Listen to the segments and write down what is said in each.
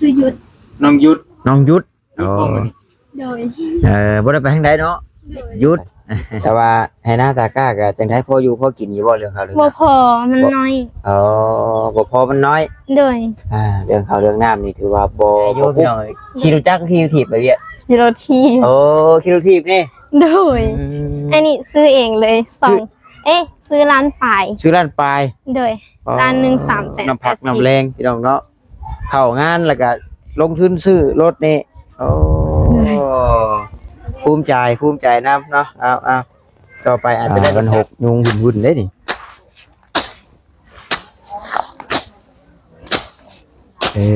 ຊື່ຢຸດ. ນ້ອງຢຸດ. ນ້ອງຢຸດ. ຢຸດ ອໍ ບໍ່ມື້ນີ້? ໂດຍ. ເອີ ບໍ່ໄດ້ໄປທາງໃດເນາະ? ໂດຍ. ຢຸດ. ແຕ່ວ່າໄຮ່ນາຕາກ້າກໍຈັ່ງໃດ ພໍຢູ່ພໍກິນຢູ່ບໍ່ ເລື່ອງເຂົ້າເລື່ອງ ບໍ່ພໍ ມັນ ບໍ່ ນ້ອຍ. ອໍ ບໍ່ພໍມັນນ້ອຍ. ໂດຍ. ອ່າ ເລື່ອງເຂົ້າເລື່ອງນ້ຳນີ້ຖືວ່າບໍ່ ໄດ້ຢູ່ ບໍ່ກຸກ ພີ່ນ້ອງເອີຍ. ຂີ່ລົດຈັກ ຂີ່ລົດຖີບໄປວຽກ? ຂີ່ລົດຖີບ. ໂອ້ ຂີ່ລົດຖີບນີ້? ໂດຍ. ອືມ ອັນນີ້ຊື້ເອງເລີຍ ສອງ ຊື້ ເອ ຊື້ລ້ານປາຍ. ຊື້ລ້ານປາຍ? ໂດຍ. ອໍ ລ້ານໜຶ່ງສາມແສນ ນ້ຳພັກນ້ຳແລງ ແປດສິບ ພີ່ນ້ອງເນາະ. ເຂົ້າງານແລ້ວກໍລົງທຶນຊື້ລົດນີ້. ໂອ້ ໂດຍ. ພູມໃຈ ພູມໃຈນຳເນາະ. ເອົາໆ ຕໍ່ໄປອາດຈະໄດ້ ອ່າ ວັນຫົກຍຸງຫຶ່ນໆເດ້ນີ້. ເອີ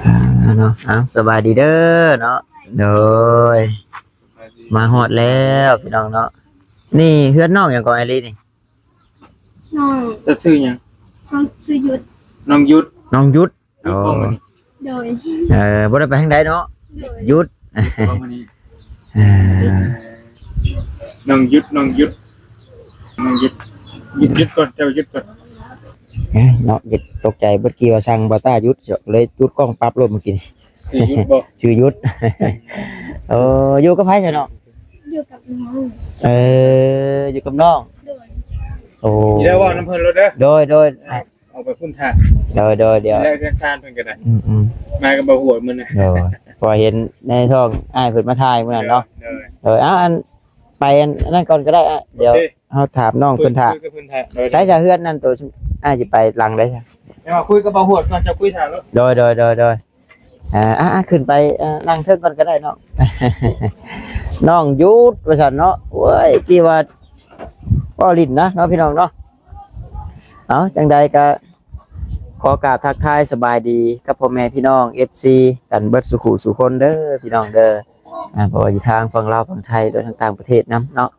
ອ່າ ເນາະ ເອົາ ສະບາຍດີເດີເນາະ. ໂດຍ ມາຮອດແລ້ວພີ່ນ້ອງເນາະ. ນີ້ເຮືອນນ້ອງຫຍັງເກາະ ໄອລີນີ້? ນ້ອງ ເຈົ້າຊື່ຫຍັງ? ນ້ອງຊື່ຢຸດ. ນ້ອງຢຸດ. ນ້ອງຢຸດ. ຢຸດ ອໍ ບໍ່ມື້ນີ້? ໂດຍ. ເອີ ບໍ່ໄດ້ໄປທາງໃດເນາະ? ໂດຍ. ຢຸດ ບໍ່ມື້ນີ້? ເອີ ນ້ອງຢຸດ ນ້ອງຢຸດ ນ້ອງຢຸດ ຢຸດ ຢຸດກ່ອນ ເຈົ້າຢຸດກ່ອນ. ເອີ ເນາະ ຢຸດ ຕົກໃຈເບິດ ຄິດວ່າສັ່ງບ່າວຕ້າຢຸດ ເລີຍຢຸດກ້ອງປັບໂລດມື້ກີ້ນີ້. ຊື່ຢຸດບໍ່? ຊື່ຢຸດ. ເອີ ຢູ່ກັບໃຜຊະນ້ອງ? ຢູ່ກັບນ້ອງ. ເອີ ຢູ່ກັບນ້ອງ. ໂດຍ. ໂອ້ ຊິໄດ້ເວົ້ານຳເພິ່ນໂລດເດີ. ໂດຍ ໂດຍ. ອອກໄປພຸ້ນທ່າ. ໂດຍ ໂດຍ ດຽວ ແລ້ວເຮືອນຊານເພິ່ນກໍໄດ້. ອືມໆ ມາກັບບ່າວຫວດມື້ນະ. ໂດຍ ເພາະວ່າເຫັນໃນຊ່ອງອ້າຍເພິ່ນມາຖ່າຍມື້ນັ້ນເນາະ. ໂດຍ ໂດຍ. ເອົາ ອັນ ໄປອັນນັ້ນກ່ອນກໍໄດ້. ດຽວ ໂອເຄ ເຮົາຖາມນ້ອງເພິ່ນຖ້າ. ຄຸຍກັບເພິ່ນຖ້າ. ໂດຍ ໃສສະເຮືອນນັ້ນ ໂຕອ້າຍຊິໄປຫຼັງໃດ? ດຽວມາຄຸຍກັບບ່າວຫວດກ່ອນ ເຈົ້າຄຸຍຖ້າໂລດ. ໂດຍ ໂດຍ ໂດຍ ໂດຍ. ອ່າ ອ່າ ຂຶ້ນໄປ ອ່າ ນັ່ງເທິງກ່ອນກໍໄດ້ເນາະ. ນ້ອງຢຸດວ່າຊັ້ນເນາະ. ໂອ້ຍ ທີ່ວ່າ ເວົ້າຫຼິ້ນນະເນາະ ພີ່ນ້ອງເນາະ. ເອົາ ຈັ່ງໃດກໍຂໍກາບທັກທາຍສະບາຍດີກັບພໍ່ແມ່ພີ່ນ້ອງ ເອັຟຊີ ກັນເບິດສູ່ຄູ່ສູ່ຄົນເດີ ພີ່ນ້ອງເດີ. ອ່າ ບໍ່ວ່າຢູ່ທາງຝັ່ງລາວ ຝັ່ງໄທ ຫຼືທາງຕ່າງປະເທດນຳເນາະ,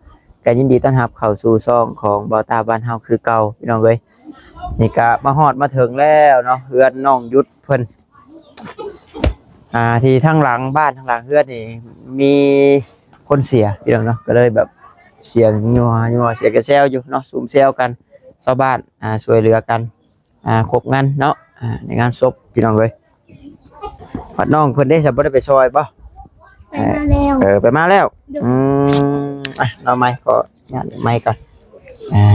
ກໍຍິນດີຕ້ອນຮັບເຂົ້າສູ່ຊ່ອງຂອງບ່າວຕ້າບ້ານເຮົາຄືເກົ່າ ພີ່ນ້ອງເອີຍ. ນີ້ກໍມາຮອດມາເຖິງແລ້ວເນາະ ເຮືອນນ້ອງຢຸດເພິ່ນ. ອ່າ ທີ່ທາງຫຼັງບ້ານ ທາງຫຼັງເຮືອນນີ້ມີຄົນເສຍ ພີ່ນ້ອງເນາະ, ກໍເລີຍແບບສຽງຍົວໆ ສຽງກະແຊວຢູ່ເນາະ, ຊຸມແຊວກັນ ຊາວບ້ານ ອ່າ ຊ່ວຍເຫຼືອກັນ ອ່າ ຄົບງານເນາະ ອ່າ ໃນງານສົບ ພີ່ນ້ອງເອີຍ. ບັດນ້ອງເພິ່ນເດ້ ສະ ບໍ່ໄດ້ໄປຊ່ອຍບໍ່? ໄປມາແລ້ວ. ເອີ ໄປມາແລ້ວ. ໂດຍ. ອືມ ອ່ະ ເອົາໄມ ຂໍ ຍາດໄມກ່ອນ. ອ່າ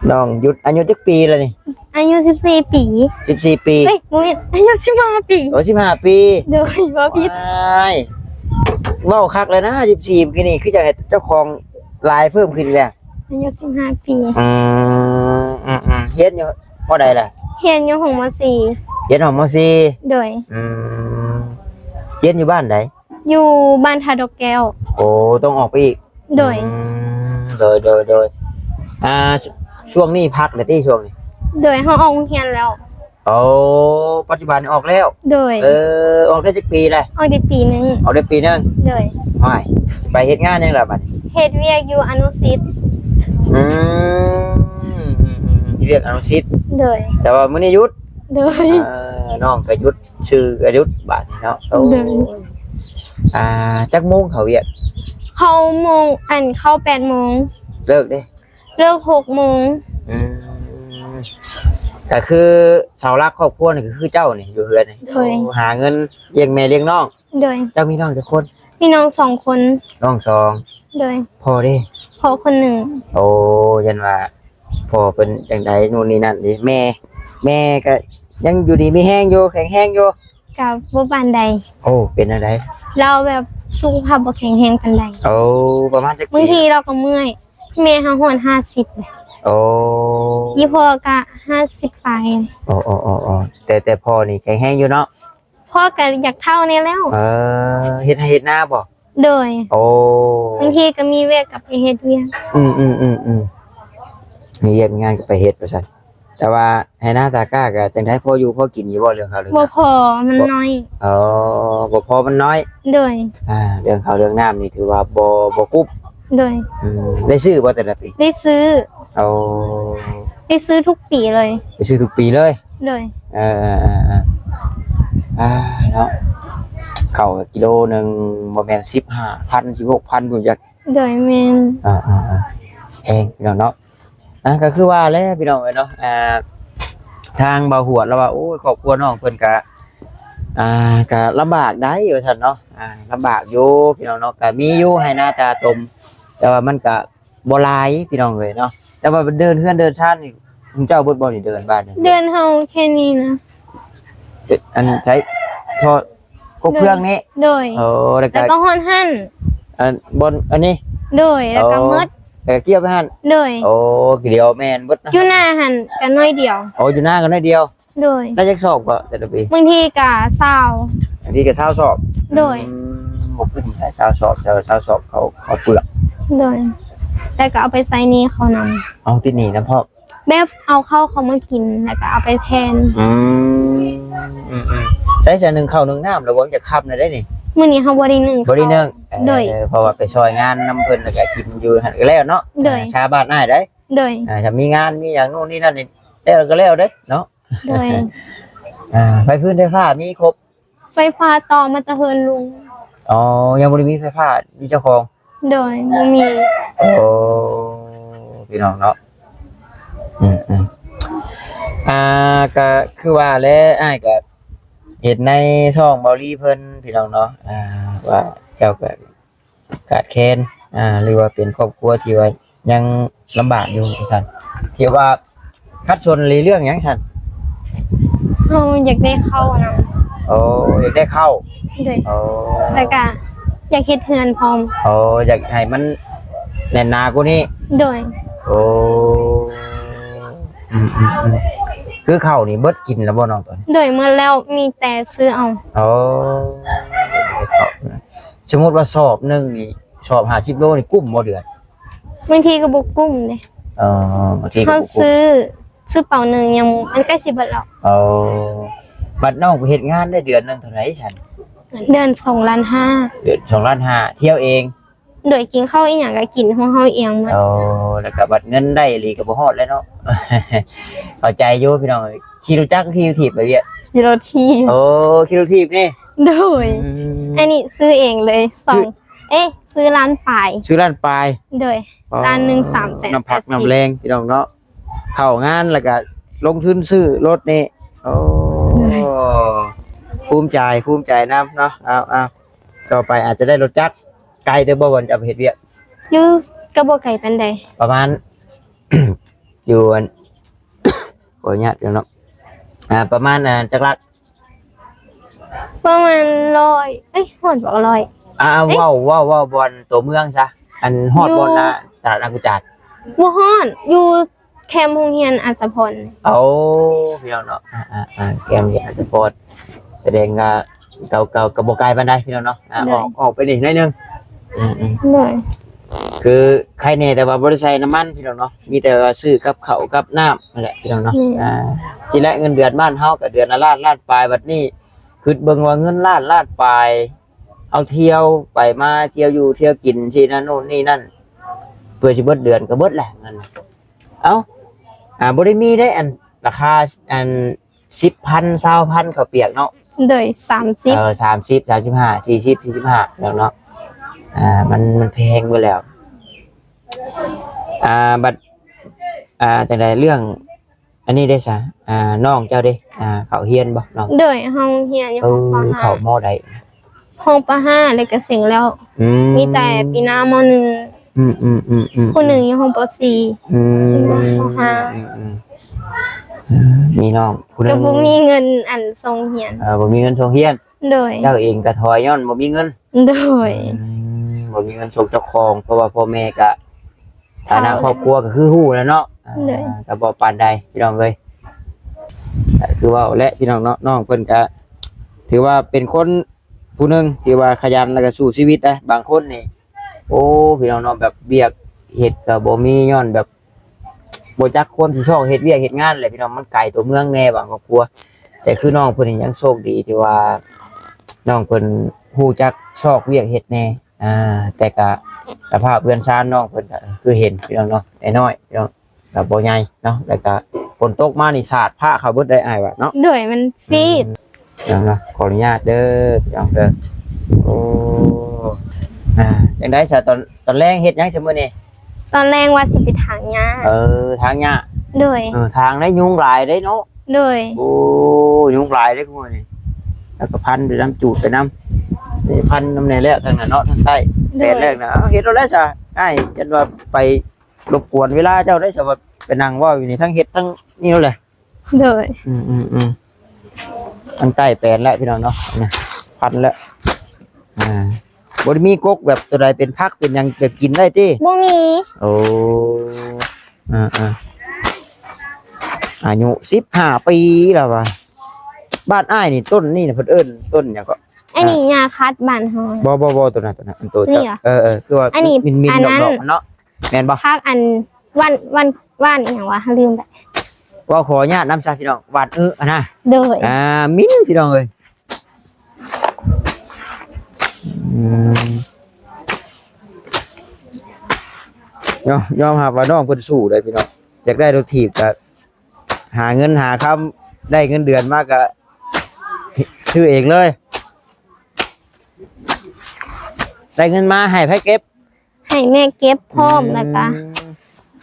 ນ້ອງຢຸດອາຍຸຈັກປີແລ້ວນີ້? ອາຍຸສິບສີ່ປີ. ສິບສີ່ປີ. ເອີຍ ບໍ່ແມ່ນ ອາຍຸສິບຫ້າປີ. ໂອ້ ສິບຫ້າປີ. ໂດຍ ເວົ້າຜິດ. ວ້າຍ ເວົ້າຄັກແລ້ວນະ ສິບສີ່ ມື້ກີ້ນີ້ ຄືຈະໃຫ້ເຈົ້າຂອງຫຼາຍເພີ່ມຂຶ້ນອີກແລ້ວ. ອາຍຸສິບຫ້າປີ. ອືມ ອືມໆ ຮຽນຢູ່ ມໍໃດລະ? ຮຽນຢູ່ຫ້ອງ ມໍສີ່. ຮຽນຫ້ອງ ມໍສີ່. ໂດຍ. ອືມ ຮຽນຢູ່ບ້ານໃດ? ຢູ່ບ້ານທ່າດອກແກ້ວ. ໂອ້ ຕ້ອງອອກໄປອີກ. ໂດຍ. ອືມ ໂດຍ ໂດຍ ໂດຍ. ອ່າ ຊ່ວງນີ້ພັກແລ້ວຕິ ຊ່ວງນີ້? ໂດຍ ເຮົາອອກໂຮງຮຽນແລ້ວ. ໂອ້ ປັດຈຸບັນອອກແລ້ວ. ໂດຍ. ເອີ ອອກໄດ້ຈັກປີແລ້ວ? ອອກໄດ້ປີໜຶ່ງ. ອອກໄດ້ປີໜຶ່ງ. ໂດຍ. ໂອ້ຍ ໄປເຮັດງານຫຍັງລະບັດນີ້? ເຮັດວຽກຢູ່ອະນຸສິດ. ອືມ ອືມໆ ເຮັດວຽກອະນຸສິດ. ໂດຍ. ແຕ່ວ່າມື້ນີ້ຢຸດ. ໂດຍ. ເອີ ນ້ອງກໍຢຸດ ຊື່ອາຍຸດບາດນີ້ເນາະ. ໂອ້ ໂດຍ. ອ່າ ຈັກໂມງເຂົ້າວຽກ? ເຂົ້າໂມງ ອັນ ເຂົ້າແປດໂມງ. ເລີກເດ້? ເລີກຫົກໂມງ. ອືມ ກໍຄືເສົາຫຼັກຄອບຄົວນີ້ກໍຄືເຈົ້ານີ້ ຢູ່ເຮືອນນີ້. ໂດຍ. ໂອ້ ຫາເງິນລ້ຽງແມ່ລ້ຽງນ້ອງ. ໂດຍ. ເຈົ້າມີນ້ອງຈັກຄົນ? ມີນ້ອງສອງຄົນ. ນ້ອງສອງ. ໂດຍ. ພໍ່ເດ້? ພໍ່ຄົນໜຶ່ງ. ໂອ້ ຢ້ານວ່າພໍ່ເພິ່ນຈັ່ງໃດ ໂນ່ນນີ້ນັ້ນເດ້. ແມ່ ແມ່ກໍຍັງຢູ່ດີມີແຮງຢູ່ ແຂງແຮງຢູ່? ກໍບໍ່ປານໃດ. ໂອ້ ເປັນຈັ່ງໃດ? ລາວແບບສຸຂະພາບບໍ່ແຂງແຮງປານໃດ. ໂອ້ ປະມານຈັກປີ? ບາງທີລາວກໍເມື່ອຍ. ແມ່ເຮົາຮອດຫ້າສິບແລ້ວ. ໂອ້ ອີ່ພໍ່ກໍຫ້າສິບປາຍ. ໂອ້ ໂອ້ ແຕ່ ແຕ່ພໍ່ນີ້ແຂງແຮງຢູ່ເນາະ? ພໍ່ກໍຢາກເຖົ້າແດ່ແລ້ວ. ເອີ ເຮັດໄຮ່ເຮັດນາບໍ່? ໂດຍ. ໂອ້ ບາງທີກໍມີວຽກກໍໄປເຮັດວຽກ. ອືມໆ ມີວຽກມີງານກໍໄປເຮັດວ່າຊັ້ນ. ແຕ່ວ່າໄຮ່ນາຕາກ້າກໍຈັ່ງໃດ ພໍຢູ່ພໍກິນຢູ່ບໍ່ ເລື່ອງເຂົ້າເລື່ອງນ້ຳ? ບໍ່ພໍ ມັນ ບໍ່ ນ້ອຍ. ອໍ ບໍ່ພໍມັນນ້ອຍ. ໂດຍ. ອ່າ ເລື່ອງເຂົ້າເລື່ອງນ້ຳນີ້ຖືວ່າບໍ່ ບໍ່ກຸບ. ໂດຍ. ອືມ ໄດ້ຊື້ບໍ່ແຕ່ລະປີ? ໄດ້ຊື້. ໂອ້ ໄດ້ຊື້ທຸກປີເລີຍ. ໄດ້ຊື້ທຸກປີເລີຍ? ໂດຍ. ເອີ ເອີ ເອີ ເອີ. ອ່າ ເນາະ ເຂົ້າກິໂລໜຶ່ງບໍ່ແມ່ນສິບຫ້າພັນ ສິບຫົກພັນພຸ້ນຈັກ. ໂດຍ ແມ່ນ. ອ່າໆໆ ແພງເນາະ ເນາະ. ອ່າ ກໍຄືວ່າແຫຼະພີ່ນ້ອງເອີຍເນາະ ອ່າ ທາງບ່າວຫວດລາວວ່າ ໂອ້ຍ ຄອບຄົວນ້ອງເພິ່ນກະ ອ່າ ກະລຳບາກໄດ໋ວ່າຊັ້ນເນາະ. ອ່າ ລຳບາກຢູ່ພີ່ນ້ອງເນາະ ກະມີຢູ່ໄຮ່ນາຕາຕົມ ແຕ່ວ່າມັນກະບໍ່ຫຼາຍພີ່ນ້ອງເອີຍເນາະ. ແຕ່ວ່າເດີ່ນເຮືອນເດີ່ນຊານນີ້ ເຈົ້າເບິດບໍ່ນີ້ ເດີ່ນບ້ານນີ້? ເດີ່ນເຮົາແຄ່ນີ້ນະ. ເອີ ອັນໃຊ້ທໍ່ກົກເພື່ອງນີ້? ໂດຍ. ໂອ້ ແລ້ວກະ ແລ້ວກໍຮອດຫັ້ນ ອັນບ່ອນອັນນີ້? ໂດຍ ແລ້ວກໍໝົດ ແລ້ວກໍກ່ຽວໄປຫັ້ນ? ໂດຍ. ໂອ້ ດຽວແມ່ນເບິດນະ ຢູ່ນາຫັ້ນກໍໜ້ອຍດຽວ. ໂອ້ ຢູ່ນາກໍໜ້ອຍດຽວ. ໂດຍ. ໄດ້ຈັກສອບກໍແຕ່ລະປີ? ບາງທີກໍຊາວ ບາງທີກໍຊາວສອບ. ໂດຍ. ອືມ ບໍ່ກຸ້ມໄດ໋ ຊາວສອບ ແຕ່ວ່າຊາວສອບເຂົາ ເຂົາເປືອກ. ໂດຍ. ແລ້ວກໍເອົາໄປໃຊ້ໜີ້ເຂົານຳ. ເອົາ ຕິດໜີ້ນຳພ້ອມ. ແບບເອົາເຂົ້າເຂົາມາກິນ ແລ້ວກໍເອົາໄປແທນ. ອືມ ອືມໆ ໃຊ້ຊະ ໜຶ້ງເຂົ້າໜຶ້ງນ້ຳແລ້ວບໍ່? ມັນຈະຄ່ຳແລ້ວເດ້ນີ້. ມື້ນີ້ເຮົາບໍ່ໄດ້ໜຶ້ງ. ບໍ່ໄດ້ໜຶ້ງ. ໂດຍ. ເອີ ເພາະວ່າໄປຊ່ອຍງານນຳເພິ່ນ ແລ້ວກໍກິນຢູ່ຫັ້ນກໍແລ້ວເນາະ. ໂດຍ. ອ່າ ຊາວບ້ານອ້າຍໄດ໋. ໂດຍ. ອ່າ ຖ້າມີງານມີຫຍັງໂນ່ນນີ້ນັ້ນນີ້ ແລ້ວກໍແລ້ວເດ້ເນາະ. ໂດຍ. ອ່າ ໄຟຟືນໄຟຟ້າມີຄົບ? ໄຟຟ້າຕໍ່ມາແຕ່ເຮືອນລຸງ. ອໍ ຍັງບໍ່ໄດ້ມີໄຟຟ້າ ມີເຈົ້າຂອງ? ໂດຍ ບໍ່ມີ. ໂອ້ ພີ່ນ້ອງເນາະ. ອືມໆ ອ່າ ກໍຄືວ່າແຫຼະ ອ້າຍກໍເຫັນໃນຊ່ອງເບົາລີເພິ່ນ ພີ່ນ້ອງເນາະ ອ່າ ວ່າເຈົ້າກໍຂາດແຄນ ອ່າ ຫຼືວ່າເປັນຄອບຄົວທີ່ວ່າຍັງລຳບາກຢູ່ວ່າຊັ້ນ ທີ່ວ່າຂັດສົນເລື່ອງຫຍັງຊັ້ນ? ເຮົາຢາກໄດ້ເຂົ້ານຳ. ໂອ້ ຢາກໄດ້ເຂົ້າ. ໂດຍ. ໂອ້ ແລ້ວກະຢາກເຮັດເຮືອນພ້ອມ. ໂອ້ ຢາກໃຫ້ມັນແໜ້ນໜາກວ່ານີ້. ໂດຍ. ໂອ້ ອືມໆໆ ຄືເຂົ້ານີ້ເບິດກິນແລ້ວບໍ່ນ້ອງຕອນນີ້? ໂດຍ ໝົດແລ້ວ ມີແຕ່ຊື້ເອົາ. ໂອ້ ໄດ້ເຂົ້ານະ. ສົມມຸດວ່າສອບໜຶ່ງນີ້ ສອບຫ້າສິບໂລນີ້ກຸ້ມບໍ່ເດືອນ? ບາງທີກໍບໍ່ກຸ້ມເດ້. ເອີ ບາງທີກໍບໍ່ກຸ້ມ. ເຮົາຊື້ ຊື້ເປົາໜຶ່ງຍັງ ມັນໃກ້ຊິເບິດແລ້ວ. ເອີ ບັດນ້ອງໄປເຮັດງານໄດ້ເດືອນໜຶ່ງເທົ່າໃດຊັ້ນ? ເດືອນສອງລ້ານຫ້າ. ເດືອນສອງລ້ານຫ້າ ທ່ຽວເອງ? ໂດຍ ກິນເຂົ້າອີ່ຫຍັງກໍກິນຂອງເຮົາເອງໝົດ. ໂອ້ ແລ້ວກໍບັດເງິນໄດ້ອີ່ຫຼີກໍບໍ່ຮອດແລ້ວເນາະ. ເຂົ້າໃຈຢູ່ພີ່ນ້ອງເອີຍ. ຂີ່ລົດຈັກ ຂີ່ລົດຖີບໄປວຽກ? ຂີ່ລົດຖີບ. ໂອ້ ຂີ່ລົດຖີບນີ້? ໂດຍ. ອືມ ອັນນີ້ຊື້ເອງເລີຍ ສອງ ຊື້ ເອ ຊື້ລ້ານປາຍ. ຊື້ລ້ານປາຍ? ໂດຍ. ອໍ ລ້ານໜຶ່ງສາມແສນແປດສິບ. ນ້ຳພັກນ້ຳແຮງພີ່ນ້ອງເນາະ ເຂົ້າງານແລ້ວກໍລົງທຶນຊື້ລົດນີ້. ໂອ້ ໂດຍ ພູມໃຈ ພູມໃຈນຳເນາະ. ເອົາໆ ຕໍ່ໄປອາດຈະໄດ້ລົດຈັກ. ໄກເຕີບບໍ່ ບ່ອນຈະໄປເຮັດວຽກ? ຢູ່ ກໍບໍ່ໄກປານໃດ. ປະມານ ຢູ່ອັນ ຂໍອະນຸຍາດເນາະ ອ່າ ປະມານ ອ່າ ຈັກຫຼັກ? ປະມານຮ້ອຍ ເອີຍ ຮອດບໍ່ ຮ້ອຍ ອ່າ ເອີຍ ເວົ້າ ເວົ້າ ເວົ້າບ່ອນຕົວເມືອງຊະ ອັນຮອດ ຢູ່ ບ່ອນ ອ່າ ຕະຫຼາດອາກຸຈານ? ບໍ່ຮອດ ຢູ່ແຄມໂຮງຮຽນອາດສະພອນ. ໂອ້ ພີ່ນ້ອງເນາະ ອ່າໆໆ ແຄມໂຮງຮຽນອາດສະພອນ ສະແດງວ່າ ກໍ ກໍ ກໍບໍ່ໄກປານໃດພີ່ນ້ອງເນາະ. ອ່າ ໂດຍ ອອກ ອອກໄປນີ້ໜ້ອຍໜຶ່ງ. ອືມໆ ໂດຍ ຄືໄຄແດ່ ແຕ່ວ່າບໍ່ໄດ້ໃສ່ນ້ຳມັນພີ່ນ້ອງເນາະ ມີແຕ່ວ່າຊື້ກັບເຂົ້າກັບນ້ຳນັ້ນແຫຼະພີ່ນ້ອງເນາະ. ແມ່ນ. ອ່າ ຊິແລະເງິນເດືອນບ້ານເຮົາກໍເດືອນລະລ້ານ ລ້ານປາຍ. ບັດນີ້ຄິດເບິ່ງວ່າເງິນລ້ານ ລ້ານປາຍ ເຮົາທ່ຽວໄປມາ ທ່ຽວຢູ່ທ່ຽວກິນທີ່ນັ້ນໂນ່ນນີ້ນັ້ນ ເພື່ອຊິເບິດເດືອນກໍເບິດແຫຼະເງິນ. ເອົ້າ ອ່າ ບໍ່ໄດ້ມີເດ້ ອັນລາຄາ ອັນ ສິບພັນ ຊາວພັນ ເຂົ້າປຽກເນາະ. ໂດຍ ສາມສິບ ເອີ ສາມສິບ ສາມສິບຫ້າ ສີ່ສິບ ສີ່ສິບຫ້າ ແລ້ວເນາະ. ອ່າ ມັນ ມັນແພງເບິດແລ້ວ. ອ່າ ບັດ ອ່າ ຈັ່ງໃດ ເລື່ອງອັນນີ້ເດ້ຊະ ອ່າ ນ້ອງເຈົ້າເດ້ ອ່າ ເຂົາຮຽນບໍ່ນ້ອງ? ໂດຍ ເຮົາຮຽນຢູ່ ເອີ ຫ້ອງ ປ.ຫ້າ ເຂົາ ມໍໃດ? ຫ້ອງ ປ.ຫ້າ ແລ້ວກໍເສັງແລ້ວ. ອືມ ມີແຕ່ປີໜ້າ ມໍໜຶ່ງ. ອືມໆໆໆ ຜູ້ໜຶ່ງຢູ່ຫ້ອງ ປ.ສີ່. ອືມ ຢູ່ຫ້ອງ ປ.ຫ້າ. ອືມໆ ເອີ ມີນ້ອງຜູ້ໜຶ່ງ ກໍບໍ່ມີເງິນອັນສົ່ງຮຽນ. ເອີ ບໍ່ມີເງິນສົ່ງຮຽນ. ໂດຍ ເຈົ້າເອງກໍຖອຍຍ້ອນບໍ່ມີເງິນ. ໂດຍ ອືມ ບໍ່ມີເງິນສົ່ງເຈົ້າຂອງ ເພາະວ່າພໍ່ແມ່ກໍ ຖານະຄອບຄົວກໍຄືຮູ້ແລ້ວເນາະ. ໂດຍ ອ່າ ກໍບໍ່ປານໃດພີ່ນ້ອງເອີຍ. ກໍຄືເວົ້າແຫຼະພີ່ນ້ອງເນາະ ນ້ອງເພິ່ນກໍຖືວ່າເປັນຄົນຜູ້ໜຶ່ງທີ່ວ່າຂະຫຍັນ ແລ້ວກໍສູ້ຊີວິດນະ. ບາງຄົນນີ້ ໂອ້ ພີ່ນ້ອງເນາະ ແບບວຽກເຮັດກໍບໍ່ມີ ຍ້ອນແບບບໍ່ຈັກຄວາມຊິຊອກເຮັດວຽກເຮັດງານແຫຼະພີ່ນ້ອງ ມັນໄກຕົວເມືອງແດ່ບາງຄອບຄົວ. ແຕ່ຄືນ້ອງເພິ່ນນີ້ຍັງໂຊກດີທີ່ວ່ານ້ອງເພິ່ນຮູ້ຈັກຊອກວຽກເຮັດແດ່. ອ່າ ແຕ່ກະສະພາບເຮືອນຊານນ້ອງເພິ່ນກະຄືເຫັນພີ່ນ້ອງເນາະ ນ້ອຍໆ ພີ່ນ້ອງ ກະບໍ່ໃຫຍ່ເນາະ ແລ້ວກະຝົນຕົກມານີ້ສາດພະເຂົ້າເບິດໄດ໋ ອ້າຍວ່າເນາະ. ໂດຍ ມັນຟີດ. ອືມ ພີ່ນ້ອງເນາະ ຂໍອະນຸຍາດເດີພີ່ນ້ອງເດີ. ໂອ້ ອ່າ ຈັ່ງໃດຊະ ຕອນ ຕອນແລງເຮັດຫຍັງຊະມື້ນີ້? ຕອນແລງວ່າຊິໄປຖາງຫຍ້າ. ເອີ ຖາງຫຍ້າ. ໂດຍ. ເອີ ຖາງໄດ້ຍຸງຫຼາຍເດ້ເນາະ. ໂດຍ. ໂອ້ ຍຸງຫຼາຍເດ້ມື້ນີ້ ແລ້ວກໍພັນໄປນຳ ຈູດໄປນຳ ນີ້ພັນນຳແດ່ແລ້ວ ທາງນັ້ນເນາະ ທາງໃຕ້. ໂດຍ. ແປນແລ້ວນະ ເຮັດໂລດແຫຼະຊະ ອ້າຍ ຢ້ານວ່າໄປລົບກວນເວລາເຈົ້າໄດ້ຊະ ວ່າໄປນັ່ງເວົ້າຢູ່ນີ້ ທັງເຮັດທັງນີ້ໂລດແຫຼະ. ໂດຍ. ອືມໆ ທາງໃຕ້ແປນແລ້ວພີ່ນ້ອງເນາະ ນີ້ພັນແລ້ວ. ອ່າ ບໍ່ໄດ້ມີກົກແບບຕົວໃດເປັນຜັກເປັນຫຍັງແບບກິນໄດ້ຕິ? ບໍ່ມີ. ໂອ້ ອ່າໆ ອາຍຸສິບຫ້າປີແລ້ວວ່າ. ບ້ານອ້າຍນີ້ ຕົ້ນນີ້ນະ ເພິ່ນເອີ້ນຕົ້ນຫຍັງເກາະ? ອັນນີ້ຫຍ້າຄັດບ້ານເຮົາ. ບໍ່ໆໆ ໂຕນັ້ນ ໂຕນັ້ນ ອັນໂຕ ນີ້ຫວາ? ເອີໆ ຄືວ່າ ອັນນີ້ ມິນໆ ອັນນັ້ນ ດອກໆ ເນາະ ແມ່ນບໍ່? ພັກອັນ ຫວ່ານ ຫວ່ານ ຫວ່ານອີ່ຫຍັງຫວາ ລືມແລ້ວ. ເວົ້າຂໍອະນຸຍາດນຳຊະພີ່ນ້ອງ ຫວ່ານເອີອະນະ. ໂດຍ. ອ່າ ມິນພີ່ນ້ອງເອີຍ. ອືມ ຍອມ ຍອມຮັບວ່ານ້ອງເພິ່ນສູ້ໄດ໋ພີ່ນ້ອງ ຢາກໄດ້ລົດຖີບກໍຫາເງິນຫາຄຳ ໄດ້ເງິນເດືອນມາກໍຊື້ເອງເລີຍ ໄດ້ເງິນມາໃຫ້ໃຜເກັບ? ໃຫ້ແມ່ເກັບພ້ອມ ອືມ ແລ້ວກໍ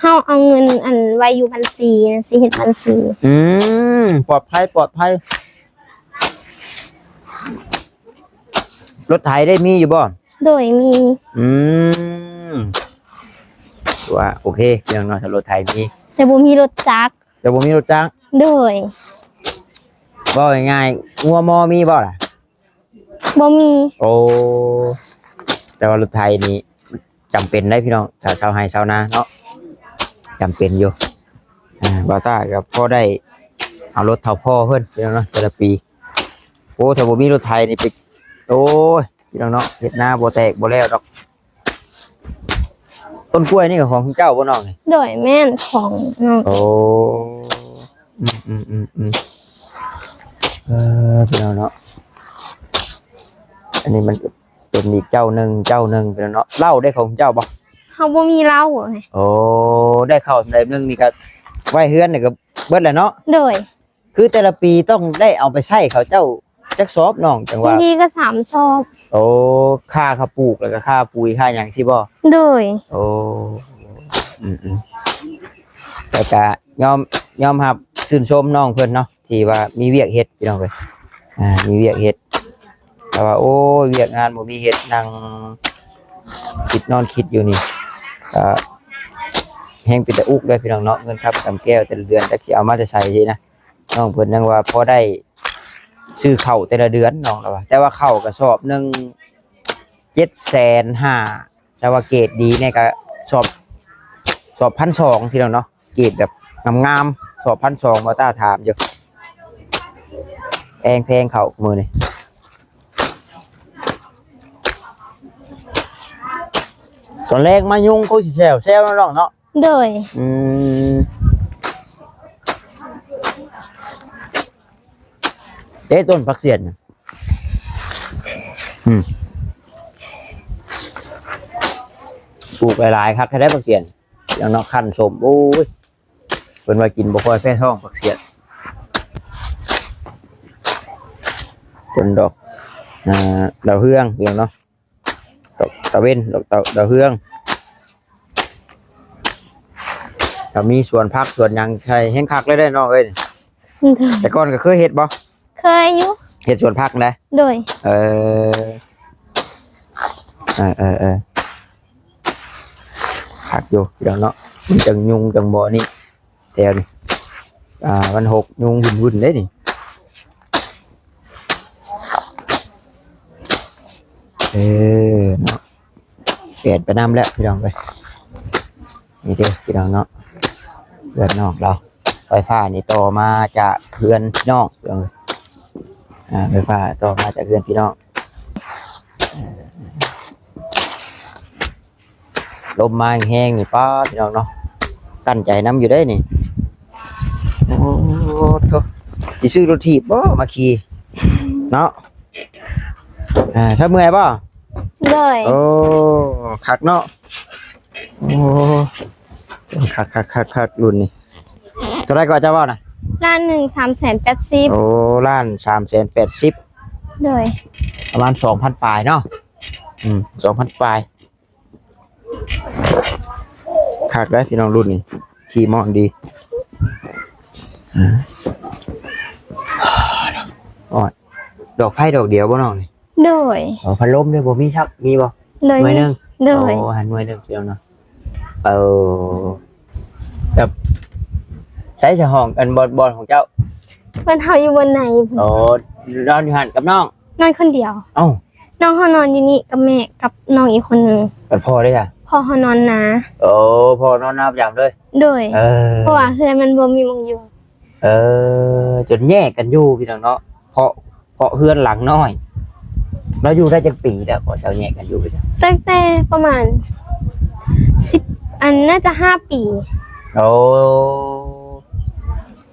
ເຮົາເອົາເງິນອັນໄວ້ຢູ່ບັນຊີ ຊິເຮັດບັນຊີ. ອືມ ປອດໄພ ປອດໄພ. ລົດໄຖໄດ້ມີຢູ່ບໍ່? ໂດຍ ມີ. ອືມ ຖືວ່າໂອເຄ ພີ່ນ້ອງເນາະ ຖ້າລົດໄຖມີ ແຕ່ບໍ່ມີລົດຈັກ. ແຕ່ບໍ່ມີລົດຈັກ. ໂດຍ. ເວົ້າງ່າຍໆ ງົວມໍມີບໍ່ລະ? ບໍ່ມີ. ໂອ້ ແຕ່ວ່າລົດໄຖນີ້ຈຳເປັນໄດ໋ພີ່ນ້ອງ ຖ້າຊາວໄຮ່ຊາວນາເນາະ ຈຳເປັນຢູ່. ອ່າ ບ່າວຕ້າກໍພໍໄດ້ເອົາລົດເຖົ້າພໍ່ເພິ່ນພີ່ນ້ອງເນາະ ແຕ່ລະປີ. ໂອ້ ຖ້າບໍ່ມີລົດໄຖນີ້ໄປ ໂອ້ຍ ພີ່ນ້ອງເນາະ ເຮັດນາບໍ່ແຕກບໍ່ແລ້ວດອກ. ຕົ້ນກ້ວຍນີ້ກໍຂອງເຈົ້າບໍ່ນ້ອງນີ້? ໂດຍ ແມ່ນຂອງນ້ອງ. ໂອ້ ອືມໆໆໆ ເອີ ພີ່ນ້ອງເນາະ ອັນນີ້ມັນເປັນອີກເຈົ້າໜຶ່ງ ເຈົ້າໜຶ່ງພີ່ນ້ອງເນາະ. ເຫຼົ້າໄດ້ຂອງເຈົ້າບໍ່? ເຮົາບໍ່ມີເຫຼົ້າ. ໂອ້ ໄດ້ເຂົ້າໄດ້ໜຶ່ງນີ້ກໍໄວ້ເຮືອນນີ້ກໍເບິດແລ້ວເນາະ. ໂດຍ. ຄືແຕ່ລະປີຕ້ອງໄດ້ເອົາໄປໃຊ້ເຂົາເຈົ້າຈັກສອບນ້ອງ ຈັ່ງວ່າ? ບາງທີກໍສາມສອບ. ໂອ້ ຄ່າເຂົ້າປູກ ແລ້ວກໍຄ່າປຸ໋ຍຄ່າຫຍັງຊີ້ບໍ່? ໂດຍ. ໂອ້ ອືມໆ ແລ້ວກໍຍອມ ຍອມຮັບຊື່ນຊົມນ້ອງເພິ່ນເນາະ ທີ່ວ່າມີວຽກເຮັດພີ່ນ້ອງເອີຍ ອ່າ ມີວຽກເຮັດ. ແຕ່ວ່າ ໂອ້ຍ ວຽກງານບໍ່ມີເຮັດ ນັ່ງຄິດນອນຄິດຢູ່ນີ້ ກໍແຮງເປັນຕາອຸກເດ້ພີ່ນ້ອງເນາະ. ເງິນຄຳກຳແກ້ວແຕ່ລະເດືອນ ຈັກຊິເອົາມາແຕ່ໃສຊີ້ນະ. ນ້ອງເພິ່ນຍັງວ່າພໍໄດ້ຊື້ເຂົ້າແຕ່ລະເດືອນ ນ້ອງລາວວ່າ ແຕ່ວ່າເຂົ້າກະສອບໜຶ່ງເຈັດແສນຫ້າ ແຕ່ວ່າເກຣດດີແດ່ກະສອບ ສອບພັນສອງ ພີ່ນ້ອງເນາະ. ເກຣດແບບງາມໆ ສອບພັນສອງ ບ່າວຕ້າຖາມຢູ່ ແພງໆ ເຂົ້າມື້ນີ້. ຕອນແລງມາຍຸງເຂົາຊິແຊວໆ ເນາະນ້ອງເນາະ. ໂດຍ. ອືມ ເດ້ ຕົ້ນຜັກສຽນນະ ອືມ ປູກຫຼາຍໆ ຄັກແທ້ ຜັກສຽນ ຢ່າງເນາະ ຄັນສົ້ມ ໂອ້ຍ ເພິ່ນວ່າກິນບໍ່ຄ່ອຍແພ້ທ້ອງ ຜັກສຽນ. ເປັນດອກ ອ່າ ດາວເຮືອງ ພີ່ນ້ອງເນາະ. ດອກຕາເວັນ ດອກຕາ ດາວເຮືອງ ກໍມີສວນຜັກສວນຫຍັງໃສ່ແຮງຄັກເລີຍເດ້ນ້ອງເອີຍ. ແຕ່ກ່ອນກໍເຄີຍເຮັດບໍ່? ເຄີຍຢູ່ ເຮັດສວນຜັກນະ. ໂດຍ. ເອີ ເອີໆໆ ຄັກຢູ່ພີ່ນ້ອງເນາະ. ມັນຈັ່ງຍຸງຈັ່ງບໍ່ນີ້ ແຖວນີ້ ອ່າ ມັນຫົກຍຸງຫຶ່ນໆ ເດ້ນີ້. ເອີ ເນາະ ແປນໄປນຳແລ້ວພີ່ນ້ອງເອີຍ. ນີ້ເດ້ພີ່ນ້ອງເນາະ ເຮືອນນ້ອງລາວ ໄຟຟ້ານີ້ຕໍ່ມາຈາກເຮືອນພີ່ນ້ອງພີ່ນ້ອງເອີຍ. ອ່າ ໄຟຟ້າຕໍ່ມາຈາກເຮືອນພີ່ນ້ອງ. ລົມມາແຮງໆ ນີ້ ປ້າ ພີ່ນ້ອງເນາະ ກັ້ນໃຈນຳຢູ່ເດ້ນີ້. ໂອ້ໂທ້ ຊິຊື້ລົດຖີບບໍ່ມາຂີ່ເນາະ? ອ່າ ເຈົ້າເມື່ອຍບໍ່? ໂດຍ. ໂອ້ ຄັກເນາະ. ໂອ້ ຄັກໆໆໆ ລຸ້ນນີ້. ເທົ່າໃດກໍເຈົ້າເວົ້ານະ? ລ້ານໜຶ່ງສາມແສນແປດສິບ. ໂອ້ ລ້ານສາມແສນແປດສິບ. ໂດຍ ປະມານສອງພັນປາຍເນາະ. ອືມ ສອງພັນປາຍ. ຄັກເດ້ພີ່ນ້ອງ ລຸ້ນນີ້ ຂີ່ມ່ອນດີ. ອືມ ໂອ້ຍ ດອກໄຟດອກດຽວບໍ່ນ້ອງນີ້? ໂດຍ. ອໍ ພັດລົມເດ້ບໍ່ມີຊ້ຳ ມີບໍ່? ໂດຍ ໜ່ວຍໜຶ່ງ. ໂດຍ. ໂອ້ ຫັນໜ່ວຍໜຶ່ງພີ່ນ້ອງເນາະ. ເອີ ແບບ ໃສສະຫ້ອງ ອັນ ບ່ອນ ບ່ອນຂອງເຈົ້າ? ເພິ່ນເຮົາຢູ່ບ່ອນໃນພຸ້ນ. ໂອ້ ນອນຢູ່ຫັ້ນກັບນ້ອງ? ນອນຄົນດຽວ. ເອົ້າ ນ້ອງເຮົານອນຢູ່ນີ້ກັບແມ່ກັບນ້ອງອີກຄົນໜຶ່ງ. ບັດພໍ່ເດ້ລະ? ພໍ່ເຮົານອນນາ. ໂອ້ ພໍ່ນອນນາປະຈຳເລີຍ? ໂດຍ. ເອີ ເພາະວ່າເຮືອນມັນບໍ່ມີໝ່ອງຢູ່. ເອີ ຈົນແຍກກັນຢູ່ພີ່ນ້ອງເນາະ ເພາະ ເພາະເຮືອນຫຼັງນ້ອຍ. ລາວຢູ່ໄດ້ຈັກປີແລ້ວ ເຈົ້າແຍກກັນຢູ່? ຕັ້ງແຕ່ປະມານສິບ ອັນ ໜ້າຈະຫ້າປີ. ໂອ້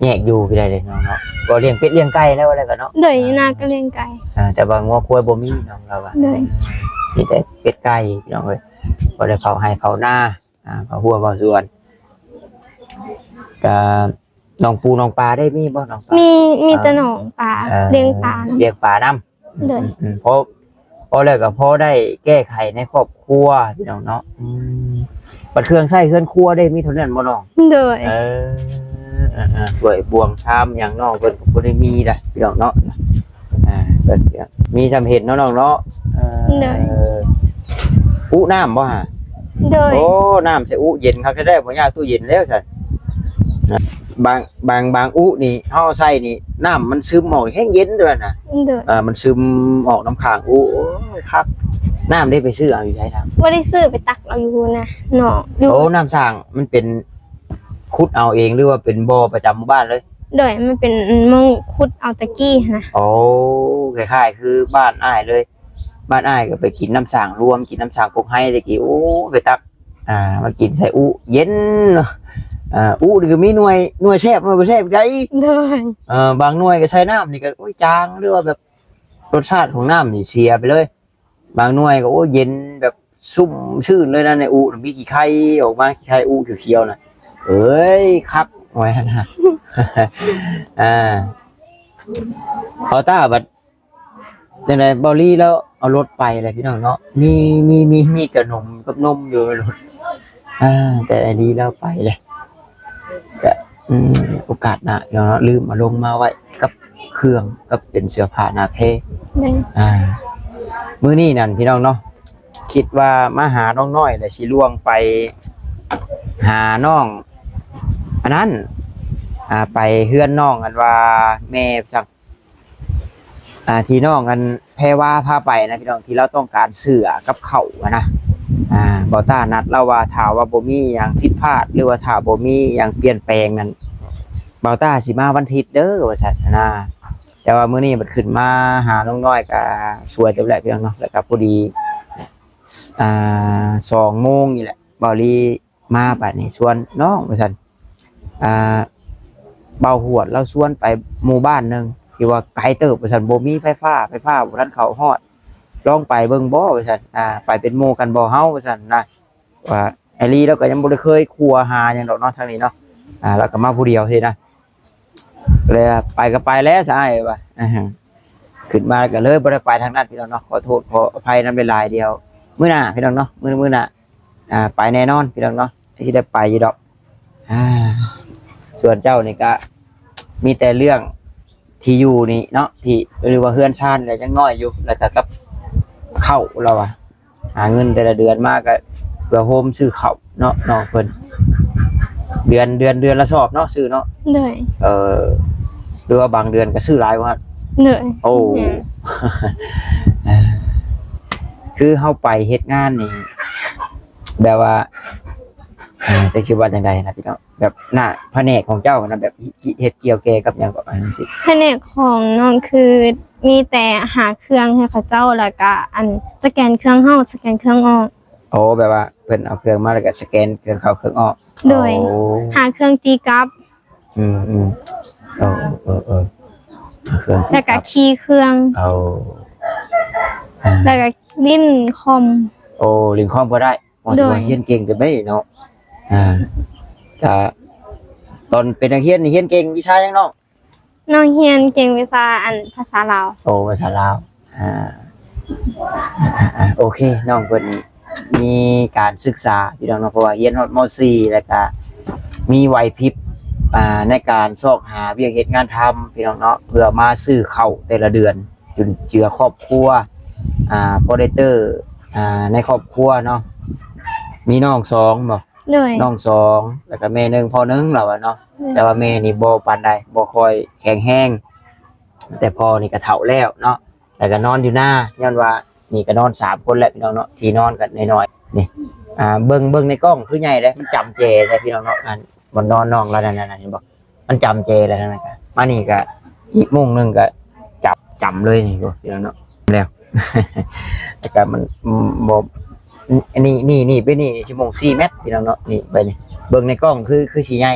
ແຍກຢູ່ພີ່ນ້ອງເນາະ ກໍລ້ຽງເປັດລ້ຽງໄກ່ແລ້ວ ວ່າແລ້ວກໍເນາະ. ໂດຍ ຢູ່ນາກໍລ້ຽງໄກ່. ອ່າ ແຕ່ວ່າງົວຄວາຍບໍ່ມີນ້ອງລາວວ່າ. ໂດຍ. ມີແຕ່ເປັດໄກ່ພີ່ນ້ອງເອີຍ ບໍ່ໄດ້ເຜົາໄຮ່ເຜົານາ. ອ່າ ເຜົາຮົ້ວເຜົາສວນ. ກະໜອງປູໜອງປາໄດ້ມີບໍ່? ໜອງປາ ມີ ມີແຕ່ ອ່າ ໜອງປາ. ເອີ ລ້ຽງປານຳ ລ້ຽງປານຳ. ໂດຍ. ອືມ ພໍ ພໍແລ້ວກໍພໍໄດ້ແກ້ໄຂໃນຄອບຄົວພີ່ນ້ອງເນາະ. ອືມ ບັດເຄື່ອງໃຊ້ເຮືອນຄົວໄດ້ມີເທົ່ານັ້ນບໍ່ນ້ອງ? ໂດຍ. ເອີ ເອີ ເອີ ຖ້ວຍບ່ວງຊາມຫຍັງນ້ອງເພິ່ນກໍບໍ່ໄດ້ມີໃດ໋ພີ່ນ້ອງເນາະ. ອ່າ ເພິ່ນກໍມີສ່ຳເຫັນເນາະນ້ອງເນາະ. ເອີ ໂດຍ. ອຸນ້ຳບໍ່ຫາ? ໂດຍ. ໂອ້ ນ້ຳໃສ່ອຸເຢັນຄັກແທ້ໆ ບໍ່ຍາກຕູ້ເຢັນແລ້ວຊັ້ນ. ບາງ ບາງ ບາງອຸນີ້ເຮົາໃສ່ນີ້ ນ້ຳມັນຊຶມອອກແຮງເຢັນໂດຍນະ. ໂດຍ. ເອີ ມັນຊຶມອອກນຳຂ້າງອຸ. ໂອ້ຍ ຄັກ. ນ້ຳເດ້ ໄປຊື້ເອົາຢູ່ໃສນ້ຳ? ບໍ່ໄດ້ຊື້ ໄປຕັກເອົາຢູ່ນະ ນອກຢູ່. ໂອ້ ນ້ຳສ້າງມັນເປັນ ຂຸດເອົາເອງ ຫຼືວ່າເປັນບໍ່ປະຈຳໝູ່ບ້ານເລີຍ? ໂດຍ ມັນເປັນໝ່ອງຂຸດເອົາແຕ່ກີ້ຫັ້ນນະ. ໂອ້ ຄ້າຍໆຄືບ້ານອ້າຍເລີຍ. ບ້ານອ້າຍກໍໄປກິນນ້ຳສ້າງລວມ ກິນນ້ຳສ້າງກົກໄຮແຕ່ກີ້. ໂອ້ ໄປຕັກ ອ່າ ມາກິນໃສ່ອຸ ເຢັນເນາະ. ອ່າ ອຸນີ້ກໍມີໜ່ວຍ ໜ່ວຍແຊບ ໜ່ວຍບໍ່ແຊບໃດ໋. ໂດຍ. ເອີ ບາງໜ່ວຍກໍໃສ່ນ້ຳນີ້ກໍ ໂອ້ຍ ຈາງ ຫຼືວ່າແບບ ລົດຊາດຂອງນ້ຳນີ້ເສຍໄປເລີຍ. ບາງໜ່ວຍກໍ ໂອ້ ເຢັນແບບຊຸ່ມຊື່ນເລີຍນະ. ໃນອຸມີຂີ້ໄຂ່ອອກມາ ຂີ້ໄຂ່ອຸຂຽວໆນະ. ເອີຍ ຄັກ ວ່າຊັ້ນນະ. ອ່າ ເອົາຕາບັດ ຈັ່ງໃດ ເບົາລີລາວເອົາລົດໄປແຫຼະພີ່ນ້ອງເນາະ. ມີ ມີ ມີ ມີຂະໜົມກັບນົມຢູ່ໃນລົດ. ອ່າ ແຕ່ໄອ້ລີລາວໄປແຫຼະ. ກະ ອືມ ໂອກາດໜ້າເນາະ ລືມເອົາລົງມາໄວ້ກັບເຄື່ອງ ກັບເປັນເສື້ອຜ້າໜ້າແພ. ອ່າ ມື້ນີ້ນັ້ນພີ່ນ້ອງເນາະ ຄິດວ່າມາຫານ້ອງນ້ອຍ ແລ້ວຊິລ່ວງໄປຫານ້ອງ ອັນນັ້ນ ອ່າ ໄປເຮືອນນ້ອງ ອັນວ່າແມ່ ອ່າ ທີ່ນ້ອງອັນແພວາພາໄປນະພີ່ນ້ອງ ທີ່ລາວຕ້ອງການເສື້ອກັບເຂົ້າຫັ້ນນະ. ອ່າ ບ່າວຕ້ານັດລາວວ່າ ຖ້າວ່າບໍ່ມີຫຍັງຜິດພາດ ຫຼືວ່າຖ້າບໍ່ມີຫຍັງປ່ຽນແປງນັ້ນ ບ່າວຕ້າຊິມາວັນທິດເດີ ວ່າຊັ້ນນະ. ແຕ່ວ່າມື້ນີ້ບັດຂຶ້ນມາຫານ້ອງນ້ອຍກະສວຍເຕີບແຫຼະພີ່ນ້ອງເນາະ. ແລ້ວກະພໍດີ ອ່າ ສອງໂມງນີ້ແຫຼະ ເບົາລີ ມາບາດນີ້ຊວນນ້ອງວ່າຊັ້ນ. ອ່າ ບ່າວຫວດລາວຊວນໄປໝູ່ບ້ານໜຶ່ງທີ່ວ່າໄກເຕີບວ່າຊັ້ນ ບໍ່ມີໄຟຟ້າ ໄຟຟ້າບໍ່ທັນເຂົ້າຮອດ ລອງໄປເບິ່ງບໍ່ວ່າຊັ້ນ. ອ່າ ໄປເປັນໝູ່ກັນບໍ່ເຮົາວ່າຊັ້ນນະ ວ່າໄອ້ລີລາວກໍຍັງບໍ່ໄດ້ເຄີຍຄົວຫາຫຍັງດອກເນາະ ທາງນີ້ເນາະ. ອ່າ ລາວກໍມາຜູ້ດຽວຊີ້ນະ ແລ້ວໄປກໍໄປແຫຼະຊະອ້າຍວ່າ. ຂຶ້ນມາກໍເລີຍບໍ່ໄດ້ໄປທາງນັ້ນພີ່ນ້ອງເນາະ ຂໍໂທດຂໍອະໄພນຳຫຼາຍໆ. ດຽວມື້ໜ້າພີ່ນ້ອງເນາະ ມື້ ມື້ໜ້າ ອ່າ ໄປແນ່ນອນພີ່ນ້ອງເນາະ ທີ່ໄດ້ໄປຢູ່ດອກ. ອ່າ ສ່ວນເຈົ້ານີ້ກະມີແຕ່ເລື່ອງທີ່ຢູ່ນີ້ເນາະ ທີ່ ຫຼືວ່າເຮືອນຊານກໍຍັງນ້ອຍຢູ່ ແລ້ວກະກັບເຂົ້າລາວວ່າ ຫາເງິນແຕ່ລະເດືອນມາກະເພື່ອໂຮມຊື້ເຂົ້າເນາະ ນ້ອງເພິ່ນ ເດືອນ ເດືອນ ເດືອນລະສອບເນາະ ຊື້ເນາະ. ໂດຍ. ເອີ ຫຼືວ່າບາງເດືອນກະຊື້ຫຼາຍກວ່າຫັ້ນ? ໂດຍ. ໂອ້ ຄືເຮົາໄປເຮັດງານນີ້ ແບບວ່າ ອ່າ ຈະຊິວ່າຈັ່ງໃດນະພີ່ນ້ອງ ແບບໜ້າພະແນກຂອງເຈົ້ານະ ແບບເຮັດກ່ຽວແກ່ກັບຫຍັງກໍອັນຊີ້? ພະແນກຂອງນ້ອງຄືມີແຕ່ຫາເຄື່ອງໃຫ້ເຂົາເຈົ້າ ແລ້ວກະອັນສະແກນເຄື່ອງເຂົ້າ ສະແກນເຄື່ອງອອກ. ໂອ້ ແບບວ່າເພິ່ນເອົາເຄື່ອງມາ ແລ້ວກະສະແກນເຄື່ອງເຂົ້າເຄື່ອງອອກ. ໂດຍ. ໂອ້ ຫາເຄື່ອງຕີກັບ. ອືມໆ ເອີໆໆ ຫາເຄື່ອງຕີກັບ ແລ້ວກະຄີເຄື່ອງ. ໂອ້ ອ່າ ແລ້ວກະຫຼິ້ນຄອມ. ໂອ້ ຫຼິ້ນຄອມກໍໄດ້. ໂດຍ. ໂອ້ ຖືວ່າຮຽນເກັ່ງເຕີບເດ້ເນາະ. ອ່າ ກະ ຕອນເປັນນັກຮຽນນີ້ຮຽນເກັ່ງວິຊາຫຍັງນ້ອງ? ນ້ອງຮຽນເກັ່ງວິຊາ ອັນ ພາສາລາວ. ໂອ້ ພາສາລາວ. ອ່າ ອ່າ ໂອເຄ ນ້ອງເພິ່ນມີການສຶກສາ ພີ່ນ້ອງເນາະ, ເພາະວ່າຮຽນຮອດ ມໍສີ່ ແລ້ວກະມີໄຫວພິບ ອ່າ ໃນການຊອກຫາວຽກເຮັດງານທຳ ພີ່ນ້ອງເນາະ, ເພື່ອມາຊື້ເຂົ້າແຕ່ລະເດືອນ ຈຸນເຈືອຄອບຄົວ ອ່າ ພໍໄດ້ເຕີ ອ່າ ໃນຄອບຄົວເນາະ. ມີນ້ອງສອງບໍ່? ໂດຍ ນ້ອງສອງ ແລ້ວກະແມ່ໜຶ່ງ ພໍ່ໜຶ່ງ ລາວວ່າເນາະ. ໂດຍ ແຕ່ວ່າແມ່ນີ້ບໍ່ປານໃດ ບໍ່ຄ່ອຍແຂງແຮງ, ແຕ່ພໍ່ນີ້ກະເຖົ້າແລ້ວເນາະ ແລ້ວກະນອນຢູ່ນາ ຍ້ອນວ່ານີ້ກະນອນສາມຄົນແຫຼະ ພີ່ນ້ອງເນາະ, ທີ່ນອນກະນ້ອຍໆ ນີ້ ອ່າ ເບິ່ງ ເບິ່ງໃນກ້ອງຄືໃຫຍ່ເດ້ ມັນຈຳແຈເດ້ ພີ່ນ້ອງເນາະ. ອັນ ບ່ອນນອນນ້ອງລາວນັ້ນ ເຫັນບໍ່? ມັນຈຳແຈແລ້ວນັ້ນກະ ມານີ້ກະອີກມຸ້ງໜຶ່ງກະຈັບ ຈຳເລີຍນີ້ ໂອ້ ພີ່ນ້ອງເນາະ ແລ້ວ ແລ້ວກະມັນ ອືມ ບໍ່ ອັນນີ້ ນີ້ ນີ້ ໄປນີ້ຊິມຸງສີ່ແມັດ ພີ່ນ້ອງເນາະ. ນີ້ໄປນີ້ ເບິ່ງໃນກ້ອງຄື ຄືຊິໃຫຍ່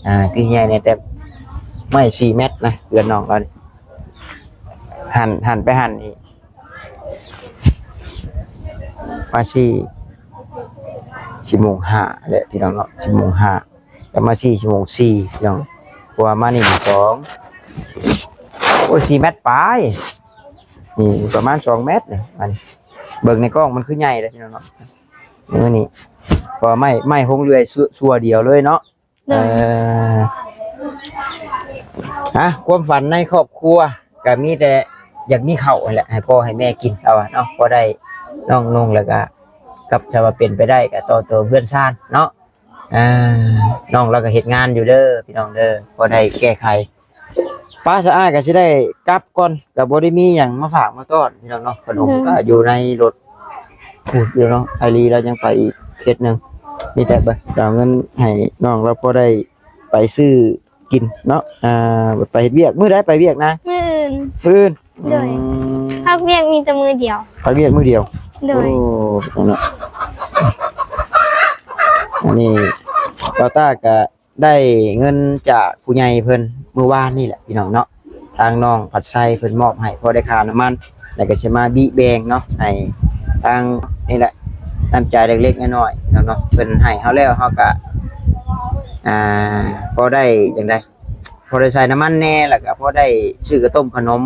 ອ່າ ຄືໃຫຍ່ແດ່ ແຕ່ໄມ້ສີ່ແມັດນະ ເຮືອນນ້ອງເຮົານີ້ ຫັນ ຫັນໄປຫັ້ນນີ້ ມາສີ່ ຊິໂມງຫ້າແຫຼະ ພີ່ນ້ອງເນາະ ຊິໂມງຫ້າ ກະມາສີ່ ຊິໂມງສີ່ ພີ່ນ້ອງ ເພາະວ່າມານີ້ສອງ ໂອ້ຍ ສີ່ແມັດປາຍ ນີ້ປະມານສອງແມັດນີ້ ອັນ ເບິ່ງໃນກ້ອງມັນຄືໃຫຍ່ເດ້ ພີ່ນ້ອງເນາະ. ນີ້ ນີ້ ເພາະວ່າໄມ້ ໄມ້ຫົງເລື່ອຍ ຊົ່ວ ຊົ່ວດຽວເລີຍເນາະ. ໂດຍ ເອີ ອ່ະ ຄວາມຝັນໃນຄອບຄົວກະມີແຕ່ຢາກມີເຂົ້າຫັ້ນແຫຼະ ໃຫ້ພໍ່ໃຫ້ແມ່ກິນ ເອົາວ່າເນາະ ພໍໄດ້ນ້ອງນຸ່ງ ແລ້ວກະກັບ ຖ້າວ່າເປັນໄປໄດ້ກະຕໍ່ເຕີມເຮືອນຊານເນາະ. ອ່າ ນ້ອງລາວກະເຮັດງານຢູ່ເດີ ພີ່ນ້ອງເດີ ພໍໄດ້ແກ້ໄຂ. ປະ ສະອາຍກະຊິໄດ້ກັບກ່ອນ ກະບໍ່ໄດ້ມີຫຍັງມາຝາກມາຕ້ອນ ພີ່ນ້ອງເນາະ. ຂະໜົມ ໂດຍ ກະຢູ່ໃນລົດ ພຸ້ນ ຢູ່ເນາະ ໄອລີລາວຍັງໄປອີກເຂດໜຶ່ງ ມີແຕ່ເບິ່ງ ເອົາເງິນໃຫ້ນ້ອງລາວ ພໍໄດ້ໄປຊື້ກິນເນາະ. ອ່າ ໄປເຮັດວຽກ ມື້ໃດໄປວຽກນະ? ມື້ອື່ນ ມື້ອື່ນ. ໂດຍ ອືມ ພັກວຽກມີແຕ່ມື້ດຽວ ພັກວຽກມື້ດຽວ. ໂດຍ ໂອ້ ເນາະ ອັນນີ້ ບ່າວຕ້າກະ ໄດ້ເງິນຈາກຜູ້ໃຫຍ່ເພິ່ນມື້ວານນີ້ແຫຼະ ພີ່ນ້ອງເນາະ, ທາງນ້ອງພັດໄຊເພິ່ນມອບໃຫ້ ພໍໄດ້ຄ່ານ້ຳມັນ ແລ້ວກະຊິມາບິແບ່ງເນາະ ໃຫ້ທາງ ນີ້ແຫຼະ ນ້ຳໃຈເລັກໆນ້ອຍໆເນາະ. ເພິ່ນໃຫ້ເຮົາແລ້ວ ເຮົາກະ ອ່າ ພໍໄດ້ຈັ່ງໃດ ພໍໄດ້ໃສ່ນ້ຳມັນແດ່ ແລ້ວກະພໍໄດ້ຊື້ເຂົ້າຕົ້ມເຂົ້າໜົມ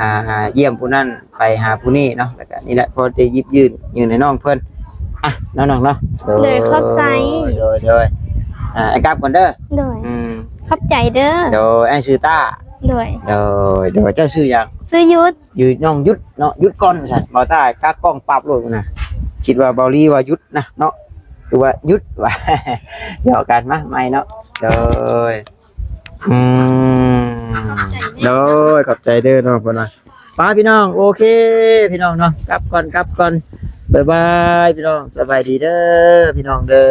ອ່າ ຢ້ຽມຜູ້ນັ້ນ ໄປຫາຜູ້ນີ້ເນາະ, ແລ້ວກະນີ້ແຫຼະ ພໍໄດ້ຢິບຍື່ນ ຍື່ນໃຫ້ນ້ອງເພິ່ນ. ອ່ະ ນ້ອງໆເນາະ. ໂດຍ ໂດຍ ຂອບໃຈ. ໂດຍ ໂດຍ ອ່າ ອ້າຍກັບກ່ອນເດີ. ໂດຍ ອືມ ຂອບໃຈເດີ. ໂດຍ ອ້າຍຊື່ຕ້າ. ໂດຍ ໂດຍ ໂດຍ ເຈົ້າຊື່ຫຍັງ? ຊື່ຢຸດ. ຢູ່ ນ້ອງຢຸດເນາະ ຢຸດກ່ອນວ່າຊັ້ນ. ບ່າວຕ້າກັກກ້ອງປັບໂລດນະ ຄິດວ່າບ່າວລີວ່າຢຸດນະເນາະ ຄືວ່າຢຸດວ່າ ຫຍອກກັນ. ມາໃໝ່ເນາະ. ໂດຍ ອືມ ໂດຍ ຂອບໃຈເດີນ້ອງເພິ່ນວ່າ. ໄປພີ່ນ້ອງ ໂອເຄພີ່ນ້ອງເນາະ ກັບກ່ອນ ກັບກ່ອນ ບາຍບາຍພີ່ນ້ອງ ສະບາຍດີເດີພີ່ນ້ອງເດີ.